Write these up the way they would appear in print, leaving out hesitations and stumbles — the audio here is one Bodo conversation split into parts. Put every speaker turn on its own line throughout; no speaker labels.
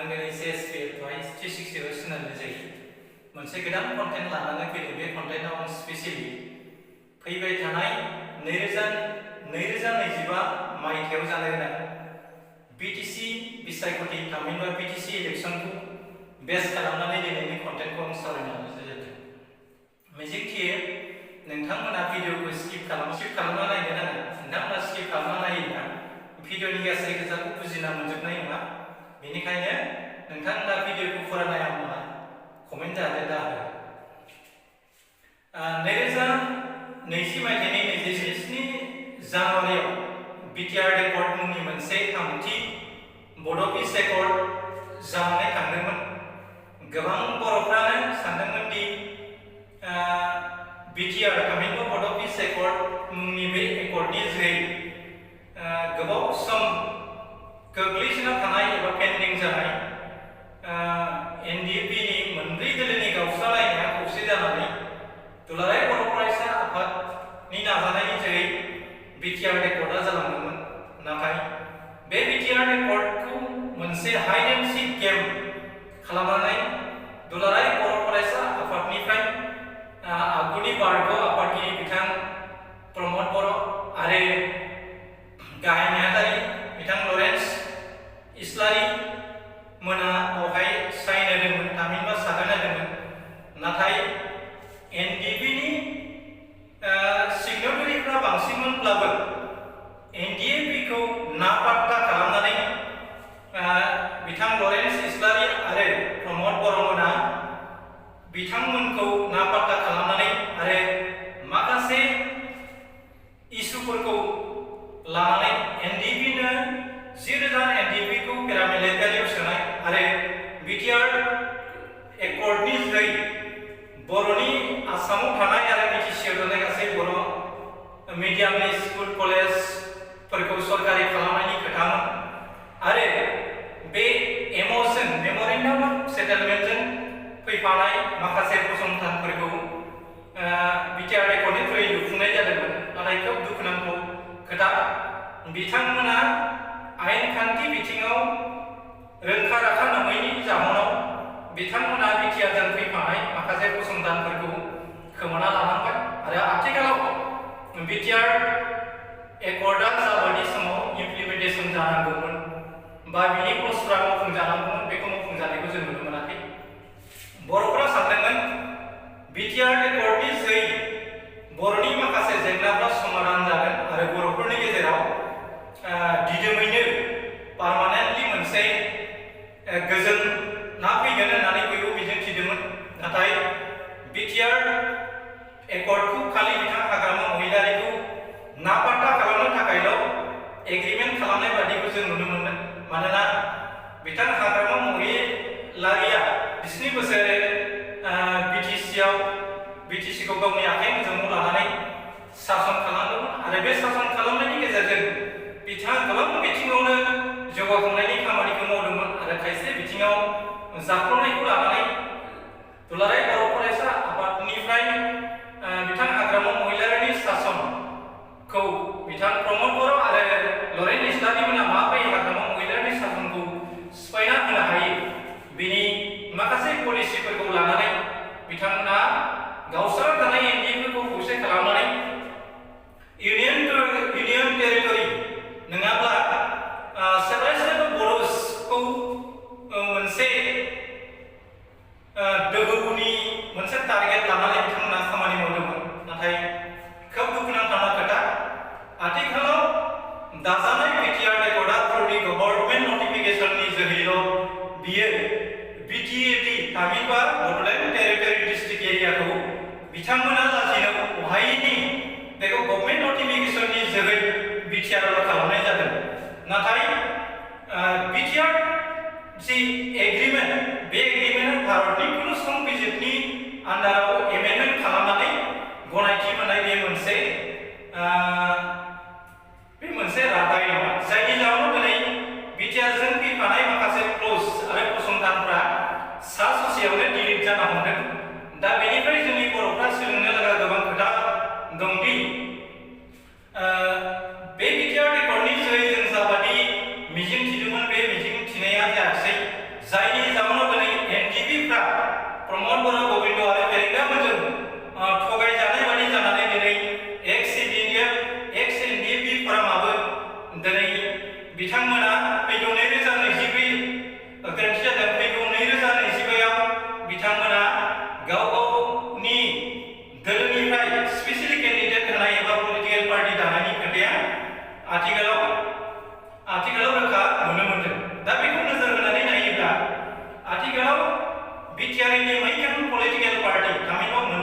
आं दिनै CSPFहाय 360 सोनारनाय जायो मोनसे गोदान कन्टेन्ट लानानै फैदों। बे कन्टेन्टआव आं स्पेसियली फैबाय थानाय 2025 मायथाइयाव जानो गोनां BTC बिसायख'थि थामहिनबा BTC इलेक्सनखौ बेस खालामनानै दिनैनि कन्टेन्टखौ आं सावरायनो जादों। मिजिंथियो नोंथांमोना भिडिअखौ स्किप खालामना नायनो नाङा। नोंथांमोना स्किप खालामना नायोब्ला भिडिअनि गासै खोथाखौ बुजिना मोनजोबनाय नङा। बेनिखायनो नोंथांमोना भिडिअखौ फुरा नायाब्ला कमेन्ट जाहाथे दाहो। 2020 मायथाइनि 27 जानुवारियाव बिटिआर रेकर्ड मुंनि मोनसे थामथि बड' पिस रेकर्ड जानानै थांदोंमोन। गोबां बर'फ्रानो सानदोंमोन दि बिटिआर थामहिनबा बड' पिस रेकर्ड मुंनि बे रेकर्डनि जोहै गोबाव सम गोग्लैसोना थानाय एबा पेन्डिं जानाय NDFBनि मोनब्रै दोलोनि गावस्रालायनाया खौसे जानानै दुलाराय बर' फरायसा आफादनि नाजानायनि जोहै बिटिआर रेकर्डआ जालांदोंमोन। नाथाय बे बिटिआर रेकर्डखौ मोनसे हाइड एन्ड सिक गेम खालामनानै दुलाराय बर' फरायसा आफादनिफ्राय आगुनि बारग' आफादगिरि बिथां प्रमद बर' आरो गाहाय नेहाथारि बिथां लरेन्स इस्लारि मोना बेवहाय साइन होदोंमोन थामहिनबा सागान होदोंमोन। नाथाय NDFBनि सिगनेटारिफ्रा बांसिनमोनब्लाबो NDFBखौ नापात्ता खालामनानै बिथां लरेन्स इस्लारि आरो प्रमद बर'मोना बिथांमोनखौ नापात्ता खालामनानै आरो माखासे इस्युफोरखौ लानानै NDFBनो 10,000 NDFBखौ पेरामिलिटारियाव सोनाय आरो बिटिआर एकर्डनि जोहै बर'नि आसामाव थानाय आरो BTCआव थानाय गासै बर' मिडियामनि स्कुल कलेजफोरखौ सरकारि खालामनायनि खोथामोन आरो बे एमअजों मेम'रेन्डाम अफ सेटेलमेन्टजों फैफानाय माखासे फसंथानफोरखौ बिटिआर रेकर्डनि थ्रुयै लुफुंनाय जादोंमोन। नाथाय खोब दुखुनांथाव खोथा, बिथांमोना आयेन खान्थि बिथिङाव रोंखा राखा नङैनि जाहोनाव बिथांमोना बिटिआरजों फैफानाय माखासे फसंथानफोरखौ खोमाना लानांबाय आरो आथिखालाव बिटिआर एकर्डआ जाबायदि समाव इमप्लिमेन्टेसन जानांगौमोन बा बिनि पस्टफ्रा मावफुंजानांगौमोन बेखौ मावफुंजानायखौ जों नुनो मोनाखै। बर'फोरा सानदोंमोन बिटिआर रेकर्डनि जोहै बर'नि माखासे जेंनाफ्रा समाधान जागोन आरो बर'फोरनि गेजेराव दिदोमैनो पार्मानेन्टलि मोनसे गोजोन ना फैगोन होननानै बयबो मिजिंथिदोंमोन। नाथाय बिटिआर एकर्डखौ खालि बिथां हाग्रामा महिलारिखौ नापात्ता खालामनो थाखायल' एग्रिमेन्ट खालामनाय बादिखौ जों नुनो मोनदों। मानोना बिथां हाग्रामा महिलारिया 20 बोसोर BTCखौ गावनि आखाइ मोजाङाव लानानै सासन खालामदोंमोन आरो बे सासन खालामनायनि गेजेरजों बिथाङा गोबां बिथिङावनो जौगाखांनायनि खामानिखौ मावदोंमोन आरो खायसे बिथिङाव जाख्ल'नायखौ लानानै दुलाराय बर' फरायसा आफादनिफ्राय बिथां हाग्रामा महिलारिनि सासनखौ बिथां प्रमद बर' आरो लरेन्स इस्लारि मोना माबोरै हाग्रामा महिलारिनि सासनखौ सिफायना होनो हायो बिनि माखासे पलिसिफोरखौ लानानै बिथांमोना गावस्राना थानाय NDFBखौ खौसे खालामनानै इउनियन टेरिटरि नङाब्ला सेपारेशन अफ बड'सखौ मोनसे दोहौनि मोनसे टारगेट लानानै बिथांमोना खामानि मावदोंमोन। नाथाय खोब दुखुनांथाव खोथा, आथिखालाव दाजानाय बिटिआर रेकर्डआ थ्रुलि गभर्नमेन्ट नटिफिकेशननि जोहैल' बियो BTAD थामहिनबा बड'लेण्ड टेरिटरि डिस्ट्रिक्ट एरियाखौ बिथांमोना लाजिनो हायैनि बेखौ गभर्नमेन्ट नटिफिकेशननि जोहै बिटिआर खालामनाय जादों। नाथाय बिटिआर जि एग्रिमेन्ट बे एग्रिमेन्टआ भारतनि कुनु संबिजितनि आन्दाराव एमेन्डमेन्ट खालामनानै गनायथि मोननाय बे मोनसे रादाय नङा, जायनि जाहोनाव दिनै बिटिआरजों फैफानाय माखासे क्लज आरो फसंथानफ्रा सा ससेयावनो डिलिट जाना हमदों। दा बेनिफ्राय जोंनि बर'फ्रा सोलोंनो लागा गोबां खोथा दंदि बे बिटिआर रेकर्डनि जोहै जों जाबादि मिजिं थिदोंमोन बे मिजिं थिनाया जायासै। जायनि जाउनाव दिनै एनडिपिफ्रा प्रमद बर' गोविंद आरो बेरेंदामोनजों थगायजानाय बादि जानानै दिनै एक्स एनडिएफबि फरामाबो दिनै बिथांमोना फैगौ 2022 गोरोन्थि जादों फैगौ 2025आव बिथांमोना गाव गावनि दोलोनिफ्राय स्पेसियेलि केन्डिडेट होनाय एबा पलिटिकेल पार्टी दानायनि खोथाया आथिखालाव रोखा नुनो मोनदों। दा बेखौ नोजोर होनानै नायोब्ला आथिखालाव बिटिआरनि मैखोम पलिटिकेल पार्टी थामहिनबा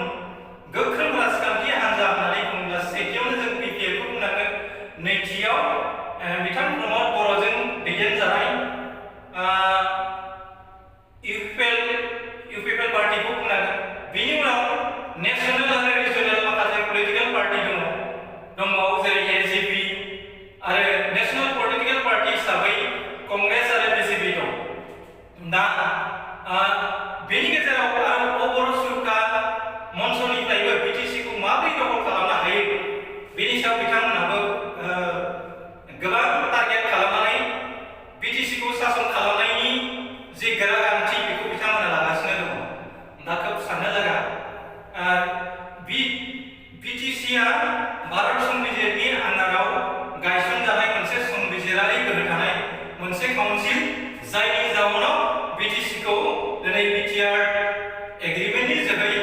गोख्रों राजखान्थि हान्जा होननानै बुङोब्ला सेथियावनो जों बिपिएफखौ बुंनांगोन, नैथियाव बिथां प्रमद बर'जों दैदेनजानाय इउपिपिएल पार्टीखौ बुंनांगोन। बेनि उनाव नेशनेल आरो रिजनेल माखासे पलिटिकेल पार्टी दंबावो जेरै एजिपि आरो नेशनेल पलिटिकेल पार्टी हिसाबै कंग्रेस आरो बिजेपि दं। दा बेनि गेजेराव आरो बर' सुरखा मन्चनिफ्रायबो बिटिसिखौ माबोरै दखल खालामनो हायो बेनि सायाव बिथांमोनाबो गोबां टारगेट खालामनानै बिटिसिखौ सासन खालामनायनि जे गोरागान्थि बेखौ बिथांमोना लागासिनो दङ। दा खोब साननो लागा बिटिसिआ भारत संबिजिरनि आन्दाराव गायसनजानाय मोनसे संबिजिरारि गोहो थानाय मोनसे काउन्सिल, जायनि जाउनाव बिटिसिखौ दिनै बिटिआर एग्रिमेन्टनि जोहै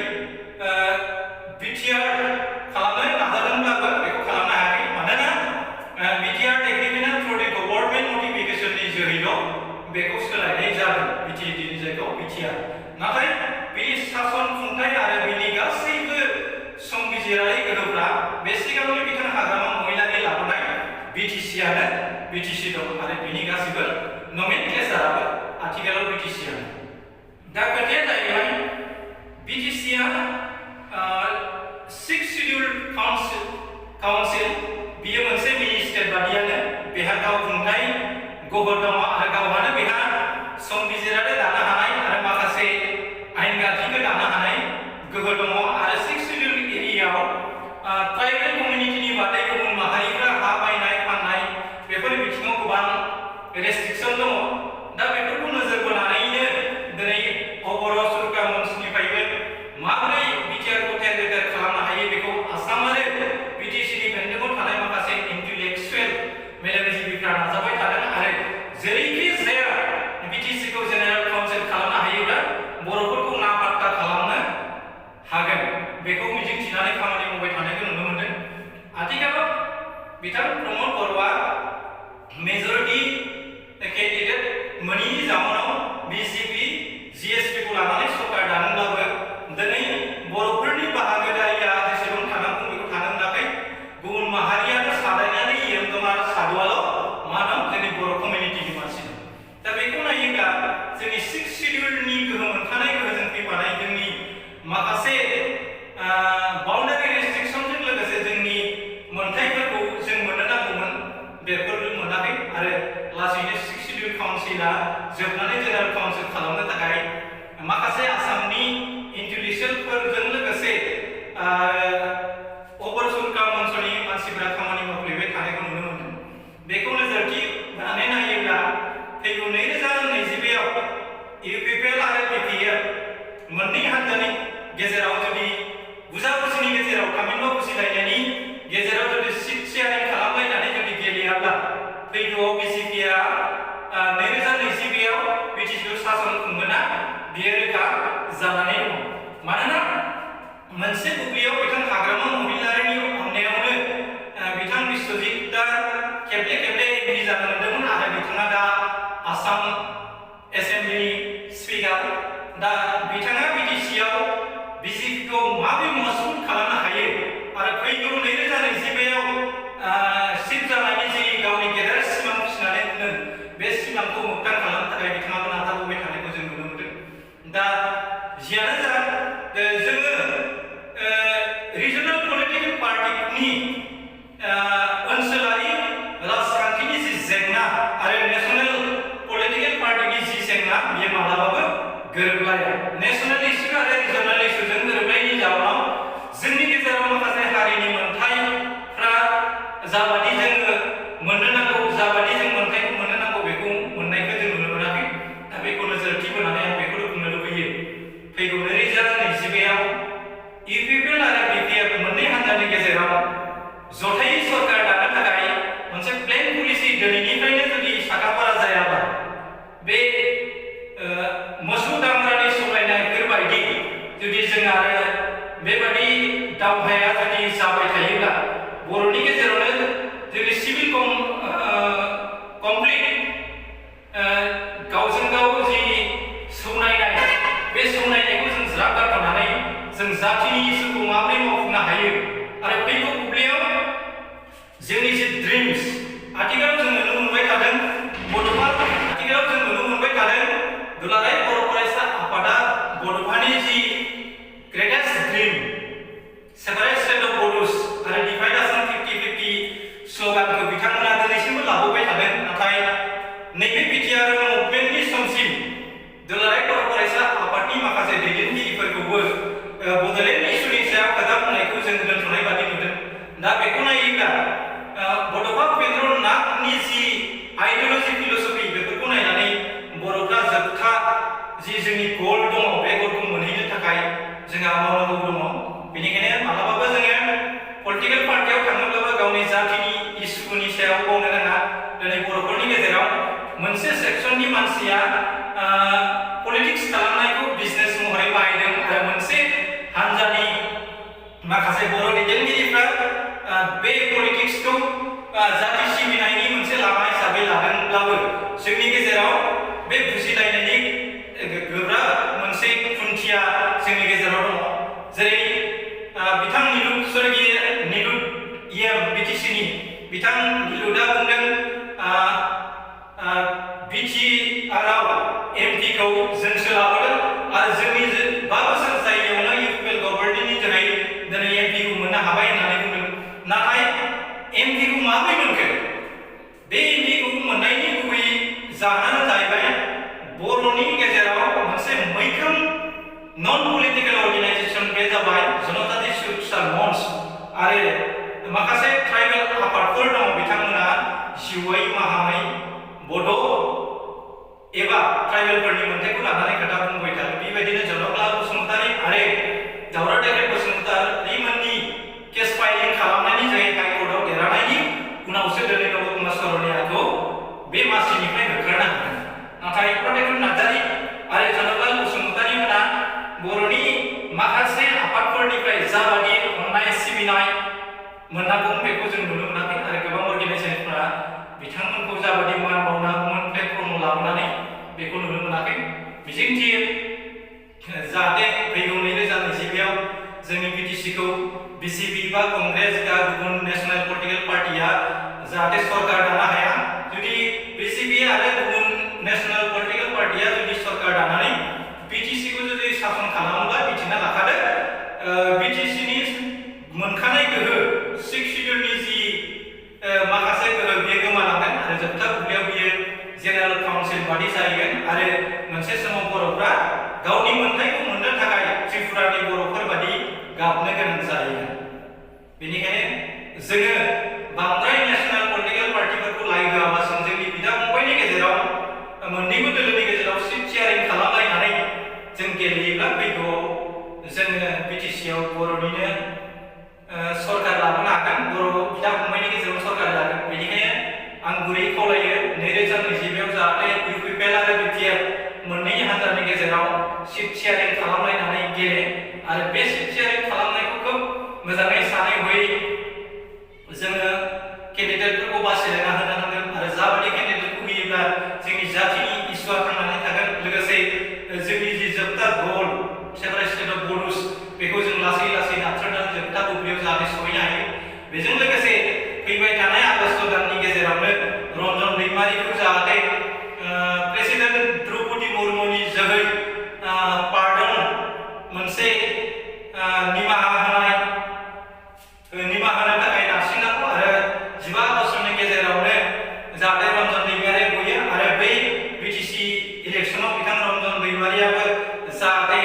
बिटिआर खालामनो नाजादोंब्लाबो बेखौ खालामनो हायाखै। मानोना बिटिआर एग्रिमेन्टआ थ्रु दि गभर्नमेन्ट नटिफिकेशननि जोहैल' बेखौ सोलायनाय जादों बिटिएडिनि जायगायाव बिटिआर। नाथाय बिनि सासन खुंथाय आरो बिनि गासैबो संबिजिरारि गोहोफ्रा बे सिगांनि बिथां हाग्रामा महिलारि लाबोनाय बिटिसि दं आरो बिनि गासैबो नमेनक्लेचाराबो आथिखालाव बिटिसिआनो। दा खोथाया जाहैबाय बिटिसिआ 6 शिड्यूल काउन्सिल बियो मोनसे मिनि स्टेट बादियानो, बेहा गाव खुंथाय गोहो दङ आरो गावहानो बेहा संबिजिरारि दानो हानाय आरो माखासे आयेनगान्थिखौ दानो हानाय गोहो दङ। आरो 6 शिड्यूल एरियायाव ट्राइबेल कमिउनिटिनि बादै गुबुन माहारिफ्रा हा बायनाय फाननाय बेफोर बिथिङाव गोबां रेस्ट्रिक्सन दङ। दा बेफोरखौ नोजोर बोनानैनो दिनै बर' सुरखा मन्चनिफ्रायबो माबोरै बिटिआरखौ टेन्डेटर खालामनो हायो बेखौ आसाम आरो बिटिसिनि बेन्दोङाव थानाय माखासे इन्टेलेक्सुवेल मेलेमजिबिफ्रा नाजाबाय थादों आरो जेरैखि जाया बिटिसिखौ जेनेरेल काउन्सिल खालामनो हायोब्ला बर'फोरखौ नापात्ता खालामनो हागोन बेखौ मिजिंथिनानै खामानि मावबाय थानायखौ नुनो मोनदों। आथिखालाव बिथां प्रमद बर'आ मेजरिटी केन्डिडेट मोनैनि जाउनाव बिजेपि जिएसपिखौ लानानै सरकार दादोंब्लाबो दिनै बर'फोरनि बाहागोदारिया जेसेबां थानांगौ बेखौ थानो मोनाखै। गुबुन माहारियानो सालायनानै एकदम आरो सादुआल' मा दं जोंनि बर' कमिउनिटिनि मानसि दं। दा बेखौ नायोब्ला जोंनि 6 शिड्यूलनि गोहो मोनखानाय गोहोजों फैफानाय जोंनि माखासे बाउन्डारि रेस्ट्रिक्सनजों लोगोसे जोंनि मोनथायफोरखौ जों मोननो नांगौमोन बेफोरबो मोनाखै। आरो लासैनो 6 शिड्यूल काउन्सिला जोबनानै जेनेरेल काउन्सिल खालामनो थाखाय माखासे आसामनि इन्टेलेक्सुवेलफोरजों लोगोसे बर' सुरखा मन्चनि मानसिफोरा खामानि मावफ्लेबाय थानायखौ नुनो मोनदों। बेखौ नोजोरथि होनानै नायोब्ला फैगौ 2022आव इउपिपिएल आरो बिपिएफ मोननै हान्जानि गेजेराव जुदि बुजाबुजिनि गेजेराव थामहिनबा बुजिलायनायनि गेजेराव जुदि सिट शेयारिं खालामलायनानै जुदि गेलेयाब्ला फैगौआव बिजेपिआ 2022आव बिटिसिखौ सासन खुंगोना बियो रोखा जानानै दङ। मानोना मोनसे बुब्लियाव बिथां हाग्रामा महिलारिनि अननायावनो बिथां बिश्वजितआ खेबले एमपि जानो मोन्दोंमोन आरो बिथाङा दा आसाम एसेम्बलिनि स्पिकार। दा बिथाङा बिटिसिआव बिजेपिखौ माबोरै मजबुत खालामनो हायो आरो फैगौ 2022आव सिट जानायनि जि गावनि गेदेर सिमां फिसिनानै दोन्दों बे सिमांखौ मोगथां खालामनो थाखाय बिथाङाबो नाजाबोबाय थानायखौ जों नुनो मोनदों। दा जियानो जा जोङो रिजनेल पलिटिकेल पार्टीनि ओनसोलारि राजखान्थिनि जि जेंना आरो नेशनेल पलिटिकेल पार्टीनि जि जेंना बेयो माब्लाबाबो गोरोबलाया। नेशनेल इस्यु आरो रिजनेल इस्युजों गोरोबनायनि जाउनाव जोंनि गेजेराव माखासे हारिनि मोनथायफ्रा जाबादि जोङो मोननो नांगौ, जाबादि जों मोनथायखौ मोननो नांगौ बेखौ मोननायखौ जों नुनो मोनाखै। दा बेखौ नोजोर गावजों गाव जि सौनायनाय बे सौनायनायखौ जों ज्राब गारथ'नानै जों जातिनि इसुखौ माबोरै मावफुंनो हायो आरो फैगौ बुब्लियाव जोंनि जे ड्रिम्स आथिखालाव जों नुनो मोनबाय थादों आथिखालाव जों नुनो मोनबाय थादों दुलाराय बर' फरायसा आफादा बड'फानि the greatest dream separate state of Bodos आरो डिभाइड आसाम 50-50 स्ल'गानखौ बिथांमोना दिनैसिमबो लाबोबाय थादों। नाथाय नैबे बिटिआर मुभमेन्टनि समसिम दुलाराय बर' फरायसा आफादनि माखासे दैदेनगिरिफोरखौबो बड'लेण्ड इस्युनि सायाव खोथा बुंनायखौ जों दोनथ'नाय बादि नुदों। दा बेखौ नायोब्ला बड'फा उपेन्द्र नाथनि जि आइडिय'लजि फिल'सफि बेफोरखौ नायनानै बर'फ्रा जोबथा जि जोंनि गल दङ बे गलखौ मोनहैनो थाखाय जोंहा मावनांगौ दङ। बेनिखायनो मालाबाबो जोङो पलिटिकेल पार्टियाव थाङोब्लाबो गावनि जातिनि इस्युनि सायाव मावनो नाङा। दिनै बर'फोरनि गेजेराव मोनसे सेक्सननि मानसिया पलिटिक्स खालामनायखौ बिजनेस महरै बाहायदों आरो मोनसे हानजानि माखासे बर' दैदेनगिरिफ्रा बे पलिटिक्सखौ जाति सिबिनायनि मोनसे लामा हिसाबै लादोंब्लाबो जोंनि गेजेराव बे बुजिलायनायनि गोब्राब मोनसे खुन्थिया जोंनि गेजेराव दङ। जेरै बिथां निलुद BTC-नि बिथां निलुदा बुंदों BTR-आव MP-खौ जोंसो लाबोदों आरो जोंनि 5 बोसोर जायैयावनो इउपिएल गभर्नमेन्टनि जोहै दिनै MP-खौ मोननो हाबाय होननानै बुंदों। नाथाय MP-खौ माबोरै मोनखो? बे MP-खौ मोननायनि गुबै जाहोनानो जाहैबाय बर'नि गेजेराव मोनसे मैखोम नन पलिटिकेल अर्गेनाइजेसन बे जाबाय जनजाति सुरक्षा मन्च आरो माखासे ट्राइबेल आफादफोर दङ बिथांमोना जिउयै माहामै बड' एबा ट्राइबेलफोरनि मोन्थाइखौ लानानै खोथा बुंबाय थादों। बेबायदिनो जनकलाल बसुमतारी आरो दावरा देग्लाय बसुमतारीमोननि केस फाइलिं खालामनायनि जोहै हाइकर्टआव देरहानायनि उनावसो दिनै नब कुमार सर'नियाखौ बे मासिनिफ्राय होखारनो हादों। नाथाय प्रटेक्टर नार्जारी आरो जनकलाल बसुमतारी मोना बर'नि माखासे आफादफोरनिफ्राय जाबादि अननाय सिबिनाय मोननांगौ बेखौ जों नुनो मोनाखै आरो गोबां अर्गेनाइजेसनफोरा बिथांमोनखौ जाबादि मान बावनांगौमोन प्लेटफर्माव लाबोनानै बेखौ नुनो मोनाखै। मिजिंथियो जाहाथे फैगौ 2022आव जोंनि BTC-खौ BCP बा कंग्रेस बा गुबुन नेशनेल पलिटिकेल पार्टिया जाहाथे सरकार दानो हाया। जुदि BCP आरो गुबुन नेशनेल पलिटिकेल पार्टिया जुदि सरकार दानानै BTC-खौ जुदि सासन खालामोब्ला मिथिना लाखादो BTC-नि मोनखानाय गोहो 6 शिड्युलनि जि माखासे गोहो बेयो गोमालांगोन आरो जोबथा बुब्लियाव बियो जेनेरेल काउन्सिल बादि जाहैगोन आरो मोनसे समाव बर'फ्रा गावनि मोन्थाइखौ मोननो थाखाय त्रिपुरानि बर'फोर बादि गाबनो गोनां जाहैगोन। बेनिखायनो जोङो बांद्राय नेशनेल पलिटिकेल पार्टिफोरखौ लाय होआबासिनो जोंनि बिदा फंबायनि गेजेराव मोन्नैबो दोलोनि गेजेराव सिट शेयारिं खालामलायनानै जों गेलेयोब्ला फैगौआव जोङो BTC-आव बर'निनो सरकार लाबोनो हागोन। बर' बिदा फंबायनि गेजेराव सरकार जागोन। बेनिखायनो आं गुरै खावलायो 2022आव जाहाथे इउपिएल आरो BTR मोननै हान्जानि गेजेराव सिट शेयारिं खालामलायनानै गेले आरो बे सिट शेयारिं खालामनायखौ खोब मोजाङै सानै हयै जोङो केन्डिडेटफोरखौ बासिलायना होनो नांगोन आरो जाबादि केन्डिडेटखौ होयोब्ला जोंनि जातिनि इस्युआ थांनानै थागोन। लोगोसे जोंनि जि जोबथा गल सेपारेट स्टेट अफ बड'स बेखौ जों लासै लासै नाथ्रोदनानै जोबथा बुब्लियाव जाहाथे सहैनो हायो। बेजों लोगोसे फैबाय थानाय आगस्ट दाननि गेजेरावनो रन्जन दैमारिखौ जाहाथे प्रेसिडेन्ट द्रौपदी मुर्मुनि जोहै पार्डन मोनसे निमाहा होनो थाखाय नारसिननांगौ आरो 15 बोसोरनि गेजेरावनो जाहाथे रन्जन दैमारिया गयो आरो बै BTC इलेक्सनाव बिथां रन्जन दैमारियाबो जाहाथे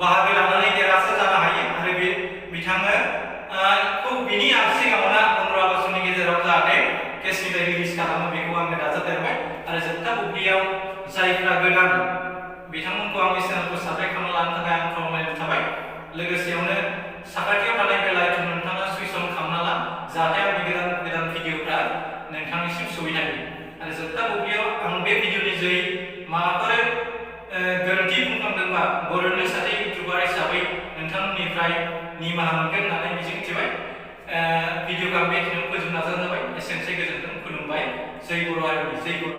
बाहागो लानानै देरहासार जानो हायो आरो बे बिथाङा बिनि सिगाङावनो 15 आगस्टनि गेजेराव जाहाथे केसनिफ्राय रिलिज खालामो बेखौ आङो नाजादेरबाय आरो जोबथा बुब्लियाव जायफ्रा गोदान बिथांमोनखौ आंनि चेनेलखौ साबस्क्राइब खालामना लानो थाखाय आं खावलायनाय थाबाय। लोगोसेयावनो साखाथियाव थानाय बेल आइकन नोंथाङा सुइच अन खालामना ला जाहाथे आंनि गोदान भिडिअफ्रा नोंथांनिसिम सहैनो हायो आरो जोबथा बुब्लियाव आं बे भिडिअनि जोहै माबाफोर गोरोन्थि बुंफ्लांदोंबा बर'नि सासे इउटिउबार हिसाबै नोंथांमोननिफ्राय निमाहा मोनगोन होननानै मिजिंथिबाय। भिडिअखौ आं बेखिनियाव फोजोबनो नाजानाय जाबाय। एसेनोसै, गोजोन्थों, खुलुमबाय। जै बर' हारिनि जै बर'।